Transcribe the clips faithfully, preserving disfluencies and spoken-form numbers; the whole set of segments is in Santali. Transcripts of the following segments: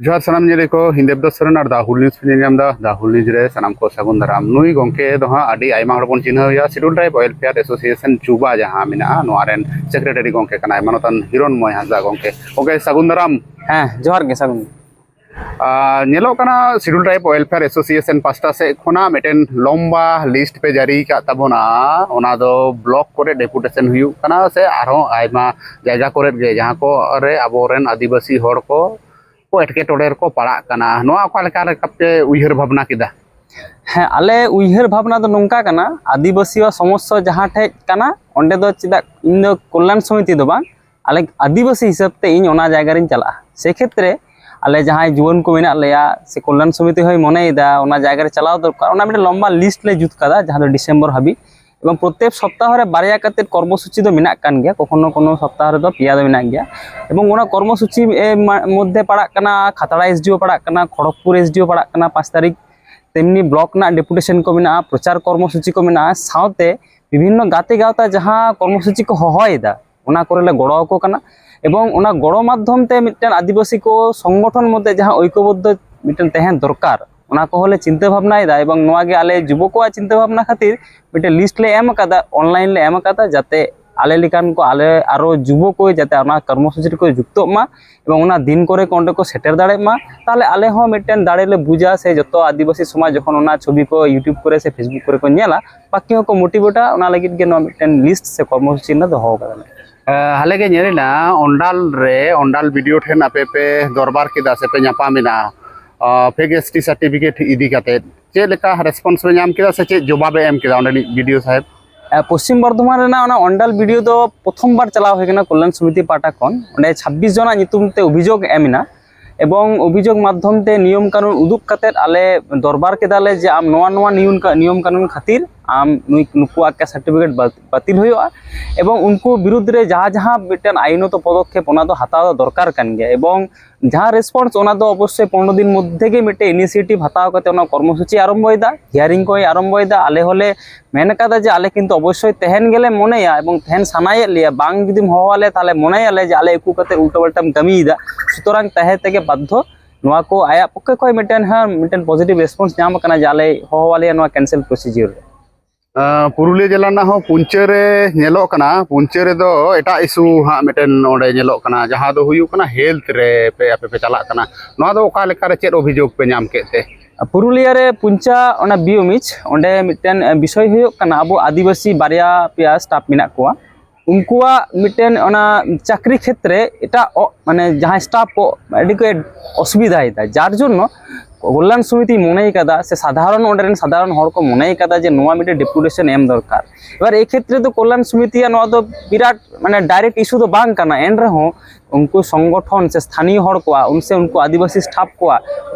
ᱡᱚᱦᱟᱨ ᱥᱟᱱᱟᱢ ᱧᱮᱞᱤᱭᱟᱹ ᱠᱚ, ᱤᱧ ᱫᱮᱵᱫᱟᱥ ᱥᱚᱨᱮᱱ ᱟᱨ ᱫᱟ ᱦᱩᱞ ᱱᱤᱭᱩᱡᱽ ᱯᱮ ᱧᱮᱞ ᱧᱟᱢ ᱮᱫᱟ᱾ ᱫᱟ ᱦᱩᱞ ᱱᱤᱭᱩᱡᱽ ᱨᱮ ᱥᱟᱱᱟᱢ ᱠᱚ ᱥᱟᱹᱜᱩᱱ ᱫᱟᱨᱟᱢ᱾ ᱱᱩᱭ ᱜᱚᱢᱠᱮ ᱫᱚ ᱦᱟᱸᱜ ᱟᱹᱰᱤ ᱟᱭᱢᱟ ᱦᱚᱲ ᱵᱚᱱ ᱪᱤᱱᱦᱟᱹᱣ ᱮᱭᱟ, ᱥᱤᱰᱩᱞ ᱴᱨᱟᱭᱤᱵᱽ ᱳᱭᱮᱞᱯᱷᱮᱭᱟᱨ ᱮᱥᱳᱥᱤᱭᱮᱥᱚᱱ ᱪᱩᱵᱟ ᱡᱟᱦᱟᱸ ᱢᱮᱱᱟᱜᱼᱟ, ᱱᱚᱣᱟ ᱨᱮᱱ ᱥᱮᱠᱨᱮᱴᱟᱨᱤ ᱜᱚᱢᱠᱮ ᱠᱟᱱᱟᱭ, ᱢᱟᱱᱚᱛᱟᱱ ᱦᱤᱨᱚᱱᱢᱚᱭ ᱦᱟᱸᱥᱫᱟ ᱜᱚᱢᱠᱮ᱾ ᱜᱚᱢᱠᱮ, ᱥᱟᱹᱜᱩᱱ ᱫᱟᱨᱟᱢ᱾ ᱦᱮᱸ, ᱡᱚᱦᱟᱨ ᱜᱮ, ᱥᱟᱹᱜᱩᱱ᱾ ᱟᱨ ᱧᱮᱞᱚᱜ ᱠᱟᱱᱟ, ᱥᱤᱰᱩᱞ ᱴᱨᱟᱭᱤᱵᱽ ᱳᱭᱮᱞᱯᱷᱮᱭᱟᱨ ᱮᱥᱳᱥᱤᱭᱮᱥᱚᱱ ᱯᱟᱥᱴᱟ ᱥᱮᱫ ᱠᱷᱚᱱᱟᱜ ᱢᱤᱫᱴᱮᱱ ᱞᱚᱢᱵᱟ ᱞᱤᱥᱴ ᱯᱮ ᱡᱟᱹᱨᱤ ᱟᱠᱟᱫ ᱛᱟᱵᱚᱱᱟ, ᱚᱱᱟ ᱫᱚ ᱵᱞᱚᱠ ᱠᱚᱨᱮ ᱰᱮᱯᱩᱴᱮᱥᱚᱱ ᱦᱩᱭᱩᱜ ᱠᱟᱱᱟ ᱥᱮ ᱟᱨᱦᱚᱸ ᱟᱭᱢᱟ ᱡᱟᱭᱜᱟ ᱠᱚᱨᱮ ᱜᱮ, ᱡᱟᱦᱟᱸ ᱠᱚᱨᱮ ᱟᱵᱚᱨᱮᱱ ᱟᱹᱫᱤᱵᱟᱹᱥᱤ ᱦᱚᱲ ᱠᱚ ᱠᱚ ᱮᱴᱠᱮᱴᱚᱬᱮ ᱨᱮᱠᱚ ᱯᱟᱲᱟᱜ ᱠᱟᱱᱟ᱾ ᱱᱚᱣᱟ ᱚᱠᱟ ᱞᱮᱠᱟ ᱞᱮᱠᱟᱯᱮ ᱩᱭᱦᱟᱹᱨ ᱵᱷᱟᱵᱽᱱᱟ ᱠᱮᱫᱟ? ᱦᱮᱸ, ᱟᱞᱮ ᱩᱭᱦᱟᱹᱨ ᱵᱷᱟᱵᱽᱱᱟ ᱫᱚ ᱱᱚᱝᱠᱟ ᱠᱟᱱᱟ, ᱟᱹᱫᱤᱵᱟᱹᱥᱤᱭᱟᱜ ᱥᱚᱢᱚᱥᱥᱟ ᱡᱟᱦᱟᱸ ᱴᱷᱮᱡ ᱠᱟᱱᱟ, ᱚᱸᱰᱮ ᱫᱚ ᱪᱮᱫᱟᱜ ᱤᱧ ᱫᱚ ᱠᱚᱞᱭᱟᱱ ᱥᱚᱢᱤᱛᱤ ᱫᱚ ᱵᱟᱝ, ᱟᱞᱮ ᱟᱹᱫᱤᱵᱟᱹᱥᱤ ᱦᱤᱥᱟᱹᱵ ᱛᱮ ᱤᱧ ᱚᱱᱟ ᱡᱟᱭᱜᱟ ᱨᱤᱧ ᱪᱟᱞᱟᱜᱼᱟ᱾ ᱥᱮ ᱠᱷᱮᱛᱨᱮ ᱟᱞᱮ ᱡᱟᱦᱟᱸᱭ ᱡᱩᱣᱟᱹᱱ ᱠᱚ ᱢᱮᱱᱟᱜ ᱞᱮᱭᱟ ᱥᱮ ᱠᱚᱞᱭᱟᱱ ᱥᱚᱢᱤᱛᱤ ᱦᱚᱸᱭ ᱢᱚᱱᱮᱭᱮᱫᱟ ᱚᱱᱟ ᱡᱟᱭᱜᱟ ᱨᱮ ᱪᱟᱞᱟᱣ ᱫᱚᱨᱠᱟᱨ, ᱚᱱᱟ ᱢᱤᱫᱴᱮᱱ ᱞᱚᱢᱵᱟ ᱞᱤᱥᱴ ᱞᱮ ᱡᱩᱛ ᱠᱟᱫᱟ, ᱡᱟᱦᱟᱸ ᱫᱚ ᱰᱤᱥᱮᱢᱵᱚᱨ ᱦᱟᱹᱵᱤᱡ᱾ ᱮᱵᱚᱝ ᱯᱨᱚᱛᱛᱮᱠ ᱥᱚᱯᱛᱟᱦᱚ ᱨᱮ ᱵᱟᱨᱭᱟ ᱠᱟᱛᱮ ᱠᱚᱨᱢᱚᱥᱩᱪᱤ ᱫᱚ ᱢᱮᱱᱟᱜ ᱠᱟᱱ ᱜᱮᱭᱟ, ᱠᱚᱠᱷᱚᱱᱚ ᱠᱚᱱᱚ ᱥᱚᱯᱛᱟᱦᱚ ᱨᱮᱫᱚ ᱯᱮᱭᱟ ᱫᱚ ᱢᱮᱱᱟᱜ ᱜᱮᱭᱟ᱾ ᱮᱵᱚᱝ ᱚᱱᱟ ᱠᱚᱨᱢᱚᱥᱩᱪᱤ, ᱮ, ᱢᱟ-, ᱢᱚᱫᱽᱫᱷᱮ ᱯᱟᱲᱟᱜ ᱠᱟᱱᱟ ᱠᱷᱟᱛᱲᱟ ᱮᱥᱰᱤᱳ, ᱯᱟᱲᱟᱜ ᱠᱟᱱᱟ ᱠᱷᱚᱲᱚᱜᱽᱯᱩᱨ ᱮᱥᱰᱤᱳ, ᱯᱟᱲᱟᱜ ᱠᱟᱱᱟ ᱯᱟᱸᱪ ᱛᱟᱹᱨᱤᱠᱷ, ᱛᱮᱢᱱᱤ ᱵᱞᱚᱠ ᱨᱮᱱᱟᱜ ᱰᱮᱯᱩᱴᱮᱥᱚᱱ ᱠᱚ ᱢᱮᱱᱟᱜᱼᱟ, ᱯᱨᱚᱪᱟᱨ ᱠᱚᱨᱢᱚᱥᱩᱪᱤ ᱠᱚ ᱢᱮᱱᱟᱜᱼᱟ, ᱥᱟᱶᱛᱮ ᱵᱤᱵᱷᱤᱱᱱᱚ ᱜᱟᱛᱮ ᱜᱟᱶᱛᱟ ᱡᱟᱦᱟᱸ ᱠᱚᱨᱢᱚᱥᱩᱪᱤ ᱠᱚ ᱦᱚᱦᱚᱭᱮᱫᱟ, ᱚᱱᱟ ᱠᱚᱨᱮ ᱞᱮ ᱜᱚᱲᱚ ᱟᱠᱚ ᱠᱟᱱᱟ᱾ ᱮᱵᱚᱝ ᱚᱱᱟ ᱜᱚᱲᱚ ᱢᱟᱫᱽᱫᱷᱚᱢ ᱛᱮ ᱢᱤᱫᱴᱮᱱ ᱟᱹᱫᱤᱵᱟᱹᱥᱤ ᱠᱚ ᱥᱚᱝᱜᱚᱴᱷᱚᱱ ᱢᱚᱫᱽᱫᱷᱮ ᱡᱟᱦᱟᱸ ᱳᱭᱠᱚᱵᱚᱫᱽᱫᱷᱚ ᱢᱤᱫᱴᱮᱱ ᱛᱟᱦᱮᱸ ᱫᱚᱨᱠᱟᱨ, ᱚᱱᱟ ᱠᱚᱦᱚᱸ ᱞᱮ ᱪᱤᱱᱛᱟᱹ ᱵᱷᱟᱵᱽᱱᱟᱭᱮᱫᱟ᱾ ᱮᱵᱚᱝ ᱱᱚᱣᱟ ᱜᱮ ᱟᱞᱮ ᱡᱩᱵᱚ ᱠᱚᱣᱟᱜ ᱪᱤᱱᱛᱟᱹ ᱵᱷᱟᱵᱽᱱᱟ ᱠᱷᱟᱹᱛᱤᱨ ᱢᱤᱫᱴᱮᱱ ᱞᱤᱥᱴ ᱞᱮ ᱮᱢ ᱟᱠᱟᱫᱟ, ᱚᱱᱞᱟᱭᱤᱱ ᱞᱮ ᱮᱢ ᱟᱠᱟᱫᱟ, ᱡᱟᱛᱮ ᱟᱞᱮ ᱞᱮᱠᱟᱱ ᱠᱚ, ᱟᱞᱮ ᱟᱨᱚ ᱡᱩᱵᱚ ᱠᱚ ᱡᱟᱛᱮ ᱚᱱᱟ ᱠᱚᱨᱢᱚᱥᱩᱪᱤ ᱨᱮᱠᱚ ᱡᱩᱠᱛᱚᱜ ᱢᱟ ᱮᱵᱚᱝ ᱚᱱᱟ ᱫᱤᱱ ᱠᱚᱨᱮ ᱠᱚ ᱚᱸᱰᱮ ᱠᱚ ᱥᱮᱴᱮᱨ ᱫᱟᱲᱮᱭᱟᱜ ᱢᱟ᱾ ᱛᱟᱦᱚᱞᱮ ᱟᱞᱮ ᱦᱚᱸ ᱢᱤᱫᱴᱮᱱ ᱫᱟᱲᱮ ᱞᱮ ᱵᱩᱡᱟ, ᱥᱮ ᱡᱚᱛᱚ ᱟᱹᱫᱤᱵᱟᱹᱥᱤ ᱥᱚᱢᱟᱡᱽ ᱡᱚᱠᱷᱚᱱ ᱚᱱᱟ ᱪᱷᱚᱵᱤ ᱠᱚ YouTube ᱠᱚᱨᱮ ᱥᱮ Facebook ᱠᱚᱨᱮ ᱠᱚ ᱧᱮᱞᱟ, ᱵᱟᱹᱠᱤ ᱦᱚᱸᱠᱚ ᱢᱳᱴᱤᱵᱷᱮᱴᱟ᱾ ᱚᱱᱟ ᱞᱟᱹᱜᱤᱫ ᱜᱮ ᱱᱚᱣᱟ ᱢᱤᱫᱴᱮᱱ ᱞᱤᱥᱴ ᱥᱮ ᱠᱚᱨᱢᱚᱥᱩᱪᱤ ᱞᱮ ᱫᱚᱦᱚ ᱟᱠᱟᱫᱟ᱾ ᱦᱟᱞᱮ ᱜᱮ ᱧᱮᱞ ᱮᱱᱟ, ᱚᱱᱰᱟᱞ ᱨᱮ, ᱚᱱᱰᱟᱞ ᱵᱤᱰᱤᱳ ᱴᱷᱮᱱ ᱟᱯᱮ ᱯᱮ ᱫᱚᱨᱵᱟᱨ ᱠᱮᱫᱟ ᱥᱮ ᱯᱮ ᱧᱟᱯᱟᱢ ᱮᱱᱟ, ᱯᱷᱮᱠ ᱮᱥᱴᱤ ᱥᱟᱨᱴᱤᱯᱷᱤᱠᱮᱴ ᱤᱫᱤ ᱠᱟᱛᱮ᱾ ᱪᱮᱫ ᱞᱮᱠᱟ ᱨᱮᱥᱯᱚᱱᱥ ᱯᱮ ᱧᱟᱢ ᱠᱮᱫᱟ ᱥᱮ ᱪᱮᱫ ᱡᱚᱵᱟᱵᱮ ᱮᱢ ᱠᱮᱫᱟ ᱚᱸᱰᱮᱱᱤᱡ ᱵᱤᱰᱤᱳ ᱥᱟᱦᱮᱵᱽ? ᱮ, ᱯᱚᱥᱪᱤᱢ ᱵᱚᱨᱫᱷᱚᱢᱟᱱ ᱨᱮᱱᱟᱜ ᱚᱱᱟ ᱚᱱᱰᱟᱞ ᱵᱤᱰᱤᱳ ᱫᱚ ᱯᱨᱚᱛᱷᱚᱢ ᱵᱟᱨ ᱪᱟᱞᱟᱣ ᱦᱩᱭ ᱠᱟᱱᱟ ᱠᱚᱞᱭᱟᱱ ᱥᱚᱢᱤᱛᱤ ᱯᱟᱦᱴᱟ ᱠᱷᱚᱱ᱾ ᱚᱸᱰᱮ ᱪᱷᱟᱵᱵᱤᱥ ᱡᱚᱱᱟᱜ ᱧᱩᱛᱩᱢ ᱛᱮ ᱚᱵᱷᱤᱡᱳᱜᱽ ᱮᱢ ᱮᱱᱟ᱾ ᱮᱵᱚᱝ ᱚᱵᱷᱤᱡᱳᱜᱽ ᱢᱟᱫᱽᱫᱷᱚᱢ ᱛᱮ ᱱᱤᱭᱚᱢ ᱠᱟᱹᱱᱩᱱ ᱩᱫᱩᱜ ᱠᱟᱛᱮᱫ ᱟᱞᱮ ᱫᱚᱨᱵᱟᱨ ᱠᱮᱫᱟᱞᱮ ᱡᱮ ᱟᱢ ᱱᱚᱣᱟ, ᱱᱚᱣᱟ ᱱᱤᱭᱚᱢ ᱠᱟ-, ᱱᱤᱭᱚᱢ ᱠᱟᱹᱱᱩᱱ ᱠᱷᱟᱹᱛᱤᱨ ᱟᱢ ᱱᱩᱭ, ᱱᱩᱠᱩᱣᱟᱜ ᱠᱟᱥᱴ ᱥᱟᱨᱴᱤᱯᱷᱤᱠᱮᱴ ᱵᱟ-, ᱵᱟᱹᱛᱤᱞ ᱦᱩᱭᱩᱜᱼᱟ᱾ ᱮᱵᱚᱝ ᱩᱱᱠᱩ ᱵᱤᱨᱩᱫᱽ ᱨᱮ ᱡᱟᱦᱟᱸ, ᱡᱟᱦᱟᱸ ᱢᱤᱫᱴᱮᱱ ᱟᱭᱤᱱᱚᱛᱚ ᱯᱚᱫᱚᱠᱷᱮᱯ, ᱚᱱᱟ ᱫᱚ ᱦᱟᱛᱟᱣ ᱫᱚ ᱫᱚᱨᱠᱟᱨ ᱠᱟᱱ ᱜᱮᱭᱟ᱾ ᱮᱵᱚᱝ ᱡᱟᱦᱟᱸ ᱨᱮᱥᱯᱚᱱᱥ, ᱚᱱᱟ ᱫᱚ ᱚᱵᱚᱥᱥᱳᱭ ᱯᱚᱱᱨᱚ ᱫᱤᱱ ᱢᱚᱫᱽᱫᱷᱮ ᱜᱮ ᱢᱤᱫᱴᱮᱱ ᱤᱱᱤᱥᱤᱭᱮᱴᱤᱵᱷ ᱦᱟᱛᱟᱣ ᱠᱟᱛᱮ ᱚᱱᱟ ᱠᱚᱨᱢᱚᱥᱩᱪᱤ ᱟᱨᱚᱢᱵᱚᱭᱮᱫᱟ, ᱦᱤᱭᱟᱨᱤᱝ ᱠᱚᱭ ᱟᱨᱚᱢᱵᱚᱭᱮᱫᱟ᱾ ᱟᱞᱮ ᱦᱚᱸᱞᱮ ᱢᱮᱱ ᱠᱟᱫᱟ ᱡᱮ ᱟᱞᱮ ᱠᱤᱱᱛᱩ ᱚᱵᱚᱥᱥᱳᱭ ᱛᱟᱦᱮᱱ ᱜᱮᱞᱮ ᱢᱚᱱᱮᱭᱟ ᱮᱵᱚᱝ ᱛᱟᱦᱮᱱ ᱥᱟᱱᱟᱭᱮᱫ ᱞᱮᱭᱟ, ᱵᱟᱝ ᱡᱩᱫᱤᱢ ᱦᱚᱦᱚ ᱟᱞᱮᱭᱟ ᱛᱟᱦᱚᱞᱮ ᱢᱚᱱᱮᱭᱟᱞᱮ ᱡᱮ ᱟᱞᱮ ᱩᱠᱩ ᱠᱟᱛᱮ ᱩᱞᱴᱟᱹ ᱯᱟᱞᱴᱟᱢ ᱠᱟᱹᱢᱤᱭᱮᱫᱟ᱾ ᱥᱩᱛᱚᱨᱟᱝ ᱛᱟᱦᱮᱸ ᱛᱮᱜᱮ ᱵᱟᱫᱽᱫᱷᱚ ᱱᱚᱣᱟ ᱠᱚ ᱟᱭᱟᱜ ᱯᱚᱠᱠᱷᱮ ᱠᱷᱚᱱ ᱢᱤᱫᱴᱮᱱ, ᱦᱮᱸ, ᱢᱤᱫᱴᱮᱱ positive response ᱧᱟᱢ ᱟᱠᱟᱱᱟ ᱡᱮ ᱟᱞᱮ ᱦᱚᱦᱚ ᱟᱞᱮᱭᱟ ᱱᱚᱣᱟ cancel procedure ᱨᱮ᱾ ᱟᱸ, ᱯᱩᱨᱩᱞᱤᱭᱟᱹ ᱡᱮᱞᱟ ᱨᱮᱱᱟᱜ ᱦᱚᱸ ᱯᱩᱧᱪᱟᱹ ᱨᱮ ᱧᱮᱞᱚᱜ ᱠᱟᱱᱟ, ᱯᱩᱧᱪᱟᱹ ᱨᱮᱫᱚ ᱮᱴᱟᱜ issue ᱦᱟᱸᱜ ᱢᱤᱫᱴᱮᱱ ᱚᱸᱰᱮ ᱧᱮᱞᱚᱜ ᱠᱟᱱᱟ, ᱡᱟᱦᱟᱸ ᱫᱚ ᱦᱩᱭᱩᱜ ᱠᱟᱱᱟ health ᱨᱮ ᱯᱮ, ᱟᱯᱮ ᱯᱮ ᱪᱟᱞᱟᱜ ᱠᱟᱱᱟ᱾ ᱱᱚᱣᱟ ᱫᱚ ᱚᱠᱟ ᱞᱮᱠᱟ ᱨᱮ, ᱪᱮᱫ ᱚᱵᱷᱤᱡᱳᱜᱽ ᱯᱮ ᱧᱟᱢ ᱠᱮᱫ ᱛᱮ? ᱯᱩᱨᱩᱞᱤᱭᱟᱹ ᱨᱮ ᱯᱩᱧᱪᱟ, ᱚᱱᱟ ᱵᱤᱭᱳᱢᱤᱪ, ᱚᱸᱰᱮ ᱢᱤᱫᱴᱮᱱ ᱵᱤᱥᱚᱭ ᱦᱩᱭᱩᱜ ᱠᱟᱱᱟ, ᱟᱵᱚ ᱟᱹᱫᱤᱵᱟᱹᱥᱤ ᱵᱟᱨᱭᱟ ᱯᱮᱭᱟ staff ᱢᱮᱱᱟᱜ ᱠᱚᱣᱟ, ᱩᱱᱠᱩᱣᱟᱜ ᱢᱤᱫᱴᱮᱱ ᱚᱱᱟ ᱪᱟᱹᱠᱨᱤ ᱠᱷᱮᱛᱨᱮ ᱮᱴᱟᱜ ᱚ-, ᱢᱟᱱᱮ ᱡᱟᱦᱟᱸᱭ staff ᱠᱚ ᱟᱹᱰᱤ ᱠᱚ ᱚᱥᱩᱵᱤᱫᱷᱟᱭᱮᱫᱟ, ᱡᱟᱨ ᱡᱚᱱᱱᱚ ᱠᱚᱞᱞᱟᱱ ᱥᱚᱢᱤᱛᱤ ᱢᱚᱱᱮ ᱠᱟᱫᱟ, ᱥᱮ ᱥᱟᱫᱷᱟᱨᱚᱱ ᱚᱸᱰᱮ ᱨᱮᱱ ᱥᱟᱫᱷᱟᱨᱚᱱ ᱦᱚᱲ ᱠᱚ ᱢᱚᱱᱮ ᱠᱟᱫᱟ ᱡᱮ ᱱᱚᱣᱟ ᱢᱤᱫᱴᱮᱱ deputation ᱮᱢ ᱫᱚᱨᱠᱟᱨ᱾ ᱮᱵᱟᱨ ᱮᱭ ᱠᱷᱮᱛᱨᱮ ᱫᱚ ᱠᱚᱞᱞᱟᱱ ᱥᱚᱢᱤᱛᱤᱭᱟᱜ ᱱᱚᱣᱟ ᱫᱚ ᱵᱤᱨᱟᱴ ᱢᱟᱱᱮ direct issue ᱫᱚ ᱵᱟᱝ ᱠᱟᱱᱟ, ᱮᱱ ᱨᱮᱦᱚᱸ ᱩᱱᱠᱩ ᱥᱚᱝᱜᱚᱴᱷᱚᱱ ᱥᱮ ᱥᱛᱷᱟᱱᱤᱭᱚ ᱦᱚᱲ ᱠᱚᱣᱟᱜ, ᱩᱱ ᱥᱮ ᱩᱱᱠᱩ ᱟᱹᱫᱤᱵᱟᱹᱥᱤ staff ᱠᱚᱣᱟᱜ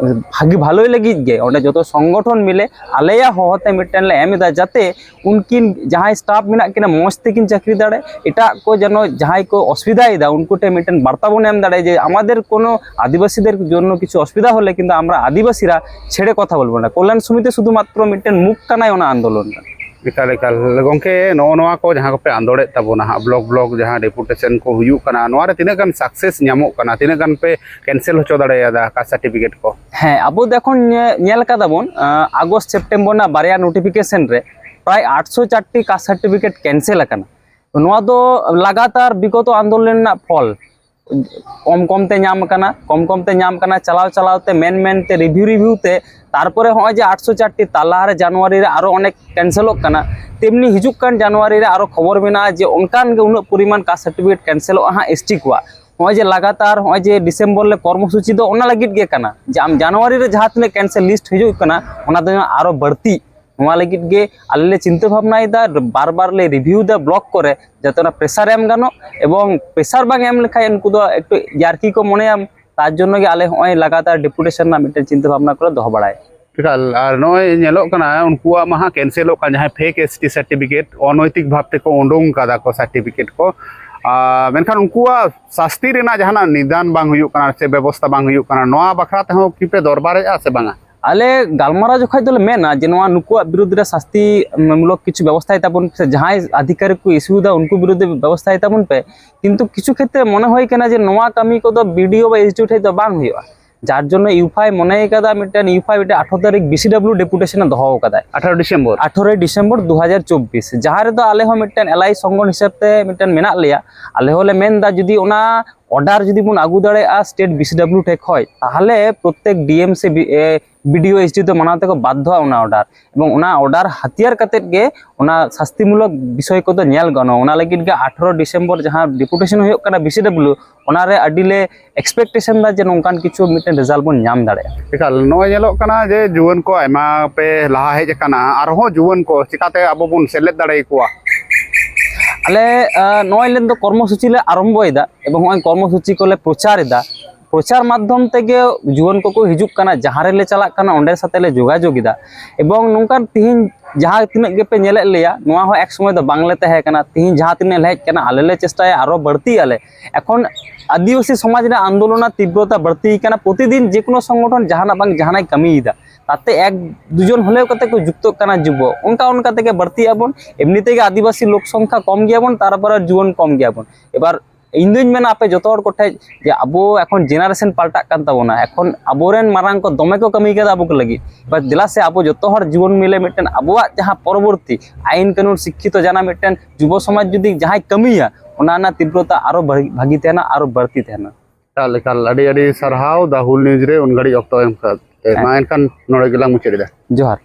ᱵᱷᱟᱹᱜᱤ ᱵᱷᱟᱞᱚᱭ ᱞᱟᱹᱜᱤᱫ ᱜᱮ ᱚᱸᱰᱮ ᱡᱚᱛᱚ ᱥᱚᱝᱜᱚᱴᱷᱚᱱ ᱢᱤᱞᱮ ᱟᱞᱮᱭᱟᱜ ᱦᱚᱦᱚ ᱛᱮ ᱢᱤᱫᱴᱮᱱ ᱞᱮ ᱮᱢ ᱮᱫᱟ, ᱡᱟᱛᱮ ᱩᱱᱠᱤᱱ ᱡᱟᱦᱟᱸᱭ staff ᱢᱮᱱᱟᱜ ᱠᱤᱱᱟ ᱢᱚᱡᱽ ᱛᱮᱠᱤᱱ ᱪᱟᱹᱠᱨᱤ ᱫᱟᱲᱮ, ᱮᱴᱟᱜ ᱠᱚ ᱡᱮᱱᱚ ᱡᱟᱦᱟᱸᱭ ᱠᱚ ᱚᱥᱩᱵᱤᱫᱷᱟᱭᱮᱫᱟ ᱩᱱᱠᱩ ᱴᱷᱮᱱ ᱢᱤᱫᱴᱮᱱ ᱵᱟᱨᱛᱟ ᱵᱚᱱ ᱮᱢ ᱫᱟᱲᱮᱭᱟᱜᱼᱟ ᱡᱮ ᱟᱢᱟᱫᱮᱨ ᱠᱳᱱᱳ ᱟᱹᱫᱤᱵᱟᱹᱥᱤᱫᱮᱨ ᱡᱚᱱᱱᱚ ᱠᱤᱪᱷᱩ ᱚᱥᱩᱵᱤᱫᱷᱟ ᱦᱚᱞᱮ ᱠᱤᱱᱛᱩ ᱟᱢᱨᱟ ᱟᱹᱫᱤᱵᱟᱹᱥᱤᱨᱟ ছেড়ে কথা বলবো না। ᱠᱚᱞᱞᱟᱱ ᱥᱚᱢᱤᱛᱤ শুধুমাত্র ᱢᱤᱫᱴᱮᱱ মুখ ᱠᱟᱱᱟᱭ ᱚᱱᱟ ᱟᱱᱫᱳᱞᱚᱱ ᱨᱮ। ᱮᱠᱟᱞ, ᱮᱠᱟᱞ᱾ ᱜᱚᱢᱠᱮ, ᱱᱚᱜᱼᱚ ᱱᱚᱣᱟ ᱠᱚ ᱡᱟᱦᱟᱸ ᱠᱚᱯᱮ ᱟᱸᱫᱳᱲᱮᱫ ᱛᱟᱵᱚᱱᱟ ᱦᱟᱸᱜ, block block ᱡᱟᱦᱟᱸ deputation ᱠᱚ ᱦᱩᱭᱩᱜ ᱠᱟᱱᱟ, ᱱᱚᱣᱟ ᱨᱮ ᱛᱤᱱᱟᱹᱜ ᱜᱟᱱ success ᱧᱟᱢᱚᱜ ᱠᱟᱱᱟ? ᱛᱤᱱᱟᱹᱜ ᱜᱟᱱ ᱯᱮ cancel ᱦᱚᱪᱚ ᱫᱟᱲᱮᱭᱟᱫᱟ caste certificate ᱠᱚ? ᱦᱮᱸ, ᱟᱵᱚ ᱫᱚ ᱮᱠᱷᱚᱱ ᱧᱮ-, ᱧᱮᱞ ᱠᱟᱫᱟ ᱵᱚᱱ, ᱟᱸ, ᱟᱜᱚᱥᱴ ᱥᱮᱯᱴᱮᱢᱵᱚᱨ ᱨᱮᱱᱟᱜ ᱵᱟᱨᱭᱟ notification ᱨᱮ ᱯᱨᱟᱭ ᱟᱴᱥᱚ ᱪᱟᱨᱴᱤ caste certificate cancel ᱟᱠᱟᱱᱟ᱾ ᱱᱚᱣᱟ ᱫᱚ ᱞᱟᱜᱟᱛᱟᱨ ᱵᱤᱜᱚᱛᱚ ᱟᱱᱫᱳᱞᱚᱱ ᱨᱮᱱᱟᱜ ᱯᱷᱚᱞ᱾ ᱠᱚᱢ ᱠᱚᱢ ᱛᱮ ᱧᱟᱢ ᱟᱠᱟᱱᱟ, ᱠᱚᱢ ᱠᱚᱢ ᱛᱮ ᱧᱟᱢ ᱟᱠᱟᱱᱟ, ᱪᱟᱞᱟᱣ ᱪᱟᱞᱟᱣ ᱛᱮ, ᱢᱮᱱ ᱢᱮᱱ ᱛᱮ, review review ᱛᱮ, ᱛᱟᱨᱯᱚᱨᱮ ᱦᱚᱸᱜᱼᱚᱭ ᱡᱮ ᱟᱴᱥᱚ ᱪᱟᱨᱴᱤ ᱛᱟᱞᱟ ᱨᱮ ᱡᱟᱱᱩᱣᱟᱨᱤ ᱨᱮ ᱟᱨᱚ ᱚᱱᱮᱠ cancelᱚᱜ ᱠᱟᱱᱟ, ᱛᱮᱢᱱᱤ ᱦᱤᱡᱩᱜ ᱠᱟᱱ ᱡᱟᱱᱩᱣᱟᱨᱤ ᱨᱮ ᱟᱨᱚ ᱠᱷᱚᱵᱚᱨ ᱢᱮᱱᱟᱜᱼᱟ ᱡᱮ ᱚᱱᱠᱟᱱ ᱜᱮ ᱩᱱᱟᱹᱜ ᱯᱚᱨᱤᱢᱟᱱ caste certificate cancelᱚᱜᱼᱟ ᱦᱟᱸᱜ ST ᱠᱚᱣᱟᱜ᱾ ᱦᱚᱸᱜᱼᱚᱭ ᱡᱮ ᱞᱟᱜᱟᱛᱟᱨ ᱦᱚᱸᱜᱼᱚᱭ ᱡᱮ ᱰᱤᱥᱮᱢᱵᱚᱨ ᱞᱮ ᱠᱚᱨᱢᱚᱥᱩᱪᱤ ᱫᱚ ᱚᱱᱟ ᱞᱟᱹᱜᱤᱫ ᱜᱮ ᱠᱟᱱᱟ ᱡᱮ ᱟᱢ ᱡᱟᱱᱩᱣᱟᱨᱤ ᱨᱮ ᱡᱟᱦᱟᱸ ᱛᱤᱱᱟᱹᱜ cancel list ᱦᱤᱡᱩᱜ ᱠᱟᱱᱟ ᱚᱱᱟ ᱫᱚ ᱟᱨᱚ ᱵᱟᱹᱲᱛᱤ᱾ ᱱᱚᱣᱟ ᱞᱟᱹᱜᱤᱫ ᱜᱮ ᱟᱞᱮ ᱞᱮ ᱪᱤᱱᱛᱟᱹ ᱵᱷᱟᱵᱽᱱᱟᱭᱮᱫᱟ, ᱵᱟᱨ ᱵᱟᱨ ᱞᱮ review ᱮᱫᱟ block ᱠᱚᱨᱮ, ᱡᱟᱛᱮ ᱚᱱᱟ pressure ᱮᱢ ᱜᱟᱱᱚᱜ, ᱮᱵᱚᱝ pressure ᱵᱟᱝ ᱮᱢ ᱞᱮᱠᱷᱟᱱ ᱩᱱᱠᱩ ᱫᱚ ᱮᱠᱴᱩ ᱡᱟᱨᱠᱤ ᱠᱚ ᱢᱚᱱᱮᱭᱟ᱾ ᱛᱟᱨ ᱡᱚᱱᱱᱚ ᱜᱮ ᱟᱞᱮ ᱦᱚᱸᱜᱼᱚᱭ ᱞᱟᱜᱟᱛᱟᱨ deputation ᱨᱮᱱᱟᱜ ᱢᱤᱫᱴᱮᱱ ᱪᱤᱱᱛᱟᱹ ᱵᱷᱟᱵᱽᱱᱟ ᱠᱚᱞᱮ ᱫᱚᱦᱚ ᱵᱟᱲᱟᱭᱟ᱾ ᱮᱠᱟᱞ, ᱟᱨ ᱱᱚᱜᱼᱚᱭ ᱧᱮᱞᱚᱜ ᱠᱟᱱᱟ ᱩᱱᱠᱩᱣᱟᱜ ᱢᱟ ᱦᱟᱸᱜ cancelᱚᱜ ᱠᱟᱱ, ᱡᱟᱦᱟᱸᱭ fake ST certificate, ᱚᱱᱚᱭᱛᱤᱠ ᱵᱷᱟᱵᱽ ᱛᱮᱠᱚ ᱩᱰᱩᱝ ᱠᱟᱫᱟ ᱠᱚ certificate ᱠᱚ, ᱟᱨ ᱢᱮᱱᱠᱷᱟᱱ ᱩᱱᱠᱩᱣᱟᱜ ᱥᱟᱥᱛᱤ ᱨᱮᱱᱟᱜ ᱡᱟᱦᱟᱱᱟᱜ ᱱᱤᱫᱟᱱ ᱵᱟᱝ ᱦᱩᱭᱩᱜ ᱠᱟᱱᱟ ᱥᱮ ᱵᱮᱵᱚᱥᱛᱷᱟ ᱵᱟᱝ ᱦᱩᱭᱩᱜ ᱠᱟᱱᱟ, ᱱᱚᱣᱟ ᱵᱟᱠᱷᱨᱟ ᱛᱮᱦᱚᱸ ᱠᱤ ᱯᱮ ᱫᱚᱨᱵᱟᱨᱮᱜᱼᱟ ᱥᱮ ᱵᱟᱝᱟ? ᱟᱞᱮ ᱜᱟᱞᱢᱟᱨᱟᱣ ᱡᱚᱠᱷᱚᱡ ᱫᱚᱞᱮ ᱢᱮᱱᱟ ᱡᱮ ᱱᱚᱣᱟ ᱱᱩᱠᱩᱣᱟᱜ ᱵᱤᱨᱩᱫᱽ ᱨᱮ ᱥᱟᱥᱛᱤ ᱢᱩᱞᱚᱠ ᱠᱤᱪᱷᱩ ᱵᱮᱵᱚᱥᱛᱷᱟᱭ ᱛᱟᱵᱚᱱ ᱯᱮ, ᱥᱮ ᱡᱟᱦᱟᱸᱭ ᱟᱫᱷᱤᱠᱟᱨᱤᱠ ᱠᱚ issue ᱮᱫᱟ ᱩᱱᱠᱩ ᱵᱤᱨᱩᱫᱽ ᱨᱮ ᱵᱮᱵᱚᱥᱛᱷᱟᱭ ᱛᱟᱵᱚᱱ ᱯᱮ, ᱠᱤᱱᱛᱩ ᱠᱤᱪᱷᱩ ᱠᱷᱮᱛᱨᱮ ᱢᱚᱱᱮ ᱦᱩᱭ ᱠᱟᱱᱟ ᱡᱮ ᱱᱚᱣᱟ ᱠᱟᱹᱢᱤ ᱠᱚᱫᱚ BDO ᱵᱟ SDO ᱴᱷᱮᱡ ᱫᱚ ᱵᱟᱝ ᱦᱩᱭᱩᱜᱼᱟ᱾ ᱡᱟᱨ ᱡᱚᱱᱱᱚ ᱭᱩᱯᱷᱟᱭ ᱢᱚᱱᱮ ᱠᱟᱫᱟ ᱢᱤᱫᱴᱮᱱ, ᱭᱩᱯᱷᱟᱭ ᱢᱤᱫᱴᱮᱱ ᱟᱴᱷᱨᱚ ᱛᱟᱹᱨᱤᱠᱷ ᱵᱤᱥᱤᱰᱟᱵᱽᱞᱤᱭᱩ ᱰᱮᱯᱩᱴᱮᱥᱚᱱ ᱮ ᱫᱚᱦᱚ ᱟᱠᱟᱫᱟᱭ᱾ ᱟᱴᱷᱨᱚ ᱰᱤᱥᱮᱢᱵᱚᱨ᱾ ᱟᱴᱷᱨᱚᱭ ᱰᱤᱥᱮᱢᱵᱚᱨ ᱫᱩ ᱦᱟᱡᱟᱨ ᱪᱚᱵᱵᱤᱥ, ᱡᱟᱦᱟᱸ ᱨᱮᱫᱚ ᱟᱞᱮ ᱦᱚᱸ ᱢᱤᱫᱴᱮᱱ ᱮᱞᱟᱭ ᱥᱚᱝᱜᱚᱱ ᱦᱤᱥᱟᱹᱵ ᱛᱮ ᱢᱤᱫᱴᱮᱱ ᱢᱮᱱᱟᱜ ᱞᱮᱭᱟ᱾ ᱟᱞᱮ ᱦᱚᱸᱞᱮ ᱢᱮᱱᱫᱟ, ᱡᱩᱫᱤ ᱚᱱᱟ ᱚᱰᱟᱨ ᱡᱩᱫᱤ ᱵᱚᱱ ᱟᱹᱜᱩ ᱫᱟᱲᱮᱭᱟᱜᱼᱟ ᱥᱴᱮᱴ ᱵᱤᱥᱤᱰᱟᱵᱽᱞᱤᱭᱩ ᱴᱷᱮᱡ ᱠᱷᱚᱡ, ᱛᱟᱦᱚᱞᱮ ᱯᱨᱚᱛᱮᱠ ᱰᱤ ᱮᱢ ᱥᱮ ᱵᱤ-, ᱮ, ᱵᱤ ᱰᱤ ᱳ, ᱮᱥ ᱰᱤ ᱳ ᱫᱚ ᱢᱟᱱᱟᱣ ᱛᱮᱠᱚ ᱵᱟᱫᱽᱫᱷᱚᱜᱼᱟ ᱚᱱᱟ ᱚᱰᱟᱨ᱾ ᱮᱵᱚᱝ ᱚᱱᱟ ᱚᱰᱟᱨ ᱦᱟᱹᱛᱭᱟᱹᱨ ᱠᱟᱛᱮᱫ ᱜᱮ ᱚᱱᱟ ᱥᱟᱥᱛᱤᱢᱩᱞᱚᱠ ᱵᱤᱥᱚᱭ ᱠᱚᱫᱚ ᱧᱮᱞ ᱜᱟᱱᱚᱜᱼᱟ᱾ ᱚᱱᱟ ᱞᱟᱹᱜᱤᱫ ᱜᱮ ᱟᱴᱷᱨᱚ ᱰᱤᱥᱮᱢᱵᱚᱨ ᱡᱟᱦᱟᱸ ᱰᱮᱯᱩᱴᱮᱥᱚᱱ ᱦᱩᱭᱩᱜ ᱠᱟᱱᱟ ᱵᱤᱥᱤᱰᱟᱵᱽᱞᱤᱭᱩ, ᱚᱱᱟᱨᱮ ᱟᱹᱰᱤ ᱞᱮ ᱮᱠᱥᱯᱮᱠᱴᱮᱥᱚᱱ ᱫᱟ ᱡᱮ ᱱᱚᱝᱠᱟᱱ ᱠᱤᱪᱷᱩ ᱢᱤᱫᱴᱮᱱ ᱨᱮᱡᱟᱞᱴ ᱵᱚᱱ ᱧᱟᱢ ᱫᱟᱲᱮᱭᱟᱜᱼᱟ᱾ ᱮᱠᱟᱞ, ᱱᱚᱜᱼᱚᱭ ᱧᱮᱞᱚᱜ ᱠᱟᱱᱟ ᱡᱮ ᱡᱩᱣᱟᱹᱱ ᱠᱚ ᱟᱭᱢᱟ ᱯᱮ ᱞᱟᱦᱟ ᱦᱮᱡ ᱟᱠᱟᱱᱟ, ᱟᱨᱦᱚᱸ ᱡᱩᱣᱟᱹᱱ ᱠᱚ ᱪᱤᱠᱟᱛᱮ ᱟᱵᱚ ᱵᱚᱱ ᱥᱮᱞᱮᱫ ᱫᱟᱲᱮ ᱟᱠᱚᱣᱟ? ᱟᱞᱮ, ᱟ, ᱱᱚᱜᱼᱚᱭ ᱞᱮ ᱫᱚ ᱠᱚᱨᱢᱚᱥᱩᱪᱤ ᱞᱮ ᱟᱨᱚᱢᱵᱚᱭᱮᱫᱟ ᱮᱵᱚᱝ ᱱᱚᱜᱼᱚᱭ ᱠᱚᱨᱢᱚᱥᱩᱪᱤ ᱠᱚᱞᱮ ᱯᱨᱚᱪᱟᱨ ᱮᱫᱟ᱾ ᱯᱨᱚᱪᱟᱨ ᱢᱟᱫᱽᱫᱷᱚᱢ ᱛᱮᱜᱮ ᱡᱩᱣᱟᱹᱱ ᱠᱚᱠᱚ ᱦᱤᱡᱩᱜ ᱠᱟᱱᱟ, ᱡᱟᱦᱟᱸ ᱨᱮᱞᱮ ᱪᱟᱞᱟᱜ ᱠᱟᱱᱟ ᱚᱸᱰᱮ ᱥᱟᱛᱮ ᱞᱮ ᱡᱳᱜᱟᱡᱳᱜᱽ ᱮᱫᱟ᱾ ᱮᱵᱚᱝ ᱱᱚᱝᱠᱟᱱ ᱛᱤᱦᱤᱧ ᱡᱟᱦᱟᱸ ᱛᱤᱱᱟᱹᱜ ᱜᱮᱯᱮ ᱧᱮᱞᱮᱫ ᱞᱮᱭᱟ, ᱱᱚᱣᱟ ᱦᱚᱸ ᱮᱠ ᱥᱚᱢᱚᱭ ᱫᱚ ᱵᱟᱝᱞᱮ ᱛᱟᱦᱮᱸ ᱠᱟᱱᱟ᱾ ᱛᱤᱦᱤᱧ ᱡᱟᱦᱟᱸ ᱛᱤᱱᱟᱹᱜ ᱞᱮ ᱦᱮᱡ ᱠᱟᱱᱟ, ᱟᱞᱮ ᱞᱮ ᱪᱮᱥᱴᱟᱭᱟ ᱟᱨᱚ ᱵᱟᱹᱲᱛᱤᱭᱟᱞᱮ᱾ ᱮᱠᱷᱚᱱ ᱟᱹᱫᱤᱵᱟᱹᱥᱤ ᱥᱚᱢᱟᱡᱽ ᱨᱮ ᱟᱱᱫᱳᱞᱚᱱ ᱨᱮᱱᱟᱜ ᱛᱤᱵᱨᱚᱛᱟ ᱵᱟᱹᱲᱛᱤ ᱠᱟᱱᱟ᱾ ᱯᱨᱚᱛᱤᱫᱤᱱ ᱡᱮᱠᱳᱱᱳ ᱥᱚᱝᱜᱚᱴᱷᱚᱱ ᱡᱟᱦᱟᱱᱟᱜ ᱵᱟᱝ ᱡᱟᱦᱟᱱᱟᱜ ᱠᱟᱹᱢᱤᱭᱮᱫᱟ, ᱛᱟᱛᱮ ᱮᱠ ᱫᱩᱡᱚᱱ ᱦᱚᱞᱮᱣ ᱠᱟᱛᱮ ᱠᱚ ᱡᱩᱠᱛᱚᱜ ᱠᱟᱱᱟ ᱡᱩᱵᱚ᱾ ᱚᱱᱠᱟ ᱚᱱᱠᱟ ᱛᱮᱜᱮ ᱵᱟᱹᱲᱛᱤᱜ ᱟᱵᱚᱱ᱾ ᱮᱢᱱᱤ ᱛᱮᱜᱮ ᱟᱹᱫᱤᱵᱟᱹᱥᱤ ᱞᱳᱠ ᱥᱚᱝᱠᱷᱟ ᱠᱚᱢ ᱜᱮᱭᱟᱵᱚᱱ, ᱛᱟᱨᱯᱚᱨᱮ ᱡᱩᱣᱟᱹᱱ ᱠᱚᱢ ᱜᱮᱭᱟᱵᱚᱱ᱾ ᱮᱵᱟᱨ ᱤᱧ ᱫᱩᱧ ᱢᱮᱱᱟ ᱟᱯᱮ ᱡᱚᱛᱚ ᱦᱚᱲ ᱠᱚᱴᱷᱮᱡ ᱡᱮ ᱟᱵᱚ ᱮᱠᱷᱚᱱ ᱡᱮᱱᱟᱨᱮᱥᱚᱱ ᱯᱟᱞᱴᱟᱜ ᱠᱟᱱ ᱛᱟᱵᱚᱱᱟ᱾ ᱮᱠᱷᱚᱱ ᱟᱵᱚᱨᱮᱱ ᱢᱟᱨᱟᱝ ᱠᱚ ᱫᱚᱢᱮ ᱠᱚ ᱠᱟᱹᱢᱤ ᱠᱟᱫᱟ ᱟᱵᱚ ᱠᱚ ᱞᱟᱹᱜᱤᱫ᱾ ᱮᱵᱟᱨ ᱫᱮᱞᱟ ᱥᱮ ᱟᱵᱚ ᱡᱚᱛᱚ ᱦᱚᱲ ᱡᱩᱣᱟᱹᱱ ᱢᱤᱞᱮ ᱢᱤᱫᱴᱮᱱ ᱟᱵᱚᱣᱟᱜ ᱡᱟᱦᱟᱸ ᱯᱚᱨᱚᱵᱚᱨᱛᱤ ᱟᱭᱤᱱ ᱠᱟᱹᱱᱩᱱ ᱥᱤᱠᱠᱷᱤᱛᱚ ᱡᱟᱱᱟ ᱢᱤᱫᱴᱮᱱ ᱡᱩᱵᱚ ᱥᱚᱢᱟᱡᱽ ᱡᱩᱫᱤ ᱡᱟᱦᱟᱸᱭ ᱠᱟᱹᱢᱤᱭᱟ, ᱚᱱᱟ ᱨᱮᱱᱟᱜ ᱛᱤᱵᱨᱚᱛᱟ ᱟᱨᱚ ᱵᱷᱟᱹᱜᱤ, ᱵᱷᱟᱹᱜᱤ ᱛᱟᱦᱮᱱᱟ, ᱟᱨᱚ ᱵᱟᱹᱲᱛᱤ ᱛᱟᱦᱮᱱᱟ᱾ ᱮᱠᱟᱞ, ᱮᱠᱟᱞ, ᱟᱹᱰᱤ ᱟᱹᱰᱤ ᱥᱟᱨᱦᱟᱣ ᱫᱟ ᱦᱩᱞ ᱱᱤᱭᱩᱡᱽ ᱨᱮ ᱩᱱ ᱜᱷᱟᱹᱲᱤᱡ ᱚᱠᱛᱚ ᱮᱢ ᱠᱟᱛᱮ᱾ ᱦᱮᱸ᱾ ᱢᱟ ᱮᱱᱠᱷᱟᱱ ᱱᱚᱰᱮ ᱜᱮᱞᱟᱝ ᱢᱩᱪᱟᱹᱫ ᱮᱫᱟ᱾ ᱡᱚᱦᱟᱨ᱾